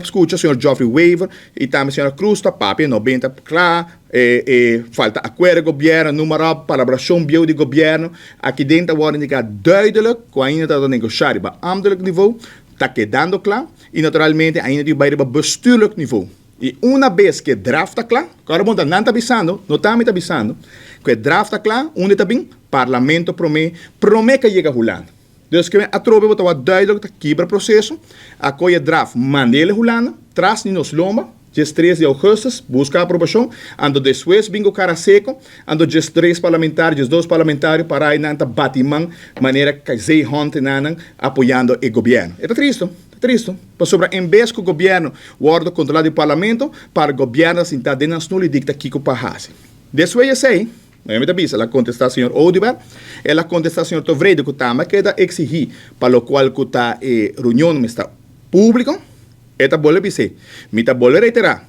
Scucha señor Geoffrey Wever y tambe señora Cruz ta papia, no benta cla, falta acuerdo gobierno, noem maar op, palabracion bieu di gobierno. Aki den ta wordo indica duidelijk cu ainda ta negocia riba ambtelijk niveau, ta kedando cla y naturalmente ainda tin bay riba bestuurlijk niveau. Y una bes cu draft ta cla, awor bon, nan ta bisando, no ta mi ta bisando, cu draft ta cla, unda ta bin? Parlamento prome, prome cu yega Hulanda. Dus cu atrobe bo ta duidelijk ta kibra proceso, a coy draft mand'e Hulanda, tras di nos lomba, dia 3 di augustus, busca aprobacion, anto despues bin cu cara seco, anto 13 parlamentario, 12 parlamentario para nan ta bati man manera zeehond nan apoyando e gobierno. E ta tristo, ta tristo. Pasobra en bes cu gobierno wordo controla di parlamento, pa gobierno sinta den stoel y dicta kico pa haci. Despues esey, mi ta bisa, el a contesta señor Oduber, el a contesta señor Tevreden, cu tambe keda exigi, pa locual cu ta e reunion mester publico, e ta bolbe bisa, mi ta bolbe reitera,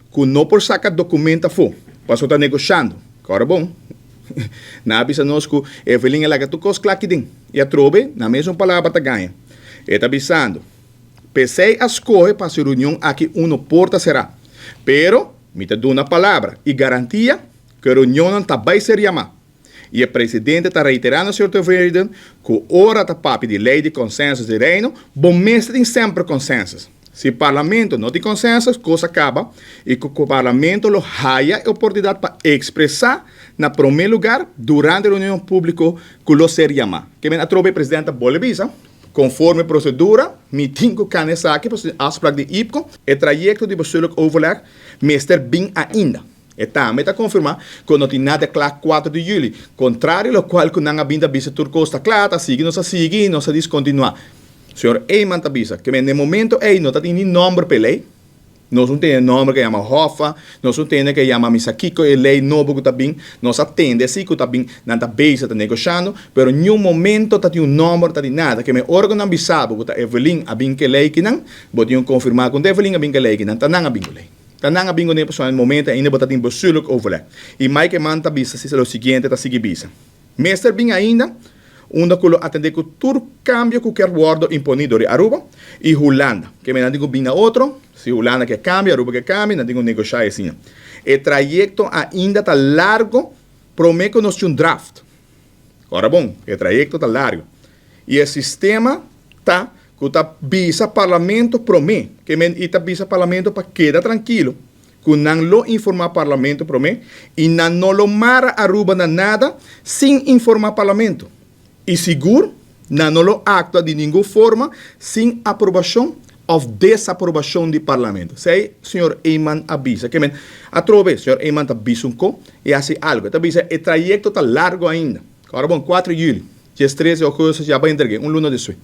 cu no por saca documento afo, paso ta negociando. Awor bon, nan a bisa nos cu Evelyn a laga tur cos cla aki den, y atrobe, na mesun palabra ta gaña. E ta bisando, p'esey a scoge pa e reunion aki uno porta cera. Pero, mi ta duna palabra y garantia cu e reunion ta bay ser yama. Y e presidente ta reiterando, señor Tevreden, cu ora ta papia di ley di consensus di Reino, bo mester tin semper consensus. Si parlamento no tin consensus, cos a caba, y cu parlamento lo haya oportunidad pa expresa na prome lugar durante e reunion publico cu lo ser yama. Kiermen atrobe presidente bolbe bisa, conforme procedura, mi tin cu cana esaki, afspraak di IPCO, e trayecto di bestuurlijk overleg, mester bin ainda. E tambe ta confirma cu no tin nada cla 4 di juli. Contrario locual cu nan a bin ta bisa tur cos ta cla, ta sigui, nos a sigui, nos a discontinua. Señor Eman ta bisa, cu na momento ey no tin ni nomber pa ley, nos no tin nomber cu yama HOFA, nos no tin cu yama Misakiko e ley nobo cu ta bin, nos a tende si cu ta bin, nan ta bezig ta negociando, pero ningun momento ta tin un nomber, ta di nada, kiermen ora nan bisa bo cu ta Evelyn a bin cu ley aki nan, bo tin confirma cu Evelyn a bin cu ley aki nan, ta nan a bin cu ley. Ta nan a bin cu ne na momento ainda bo ta tin bestuurlijk overleg. Y Mike Eman ta bisa si lo siguiente, ta sigui bisa. Mester bin ainda, unda cu lo atende cu tur cambio cu kier wordo imponi di Aruba y Hulanda. Kiermen nan tin bin na otro, si Hulanda kier cambia, Aruba kier cambia, nan tin cu negocia asina. E trayecto ainda ta largo, prome cu nos un draft. Awor bon, e trayecto ta largo. Y e sistema ta cu ta bisa parlamento prome, kiermen e ta bisa parlamento pa keda trankil, cu nan lo informa parlamento prome y nan no lo mara Aruba na nada sin informa parlamento. Y sigur, nan no lo actua di ningun forma sin aprobacion of desaprobacion di parlamento. Esey, señor Eman a bisa. Kiermen, atrobe, señor Eman ta bisa un cos y asina algo. Ta bisa, e trayecto ta largo ainda. Awor bon, 4 di juli, dia 13 di augustus, ya bay entrega, un luna despues.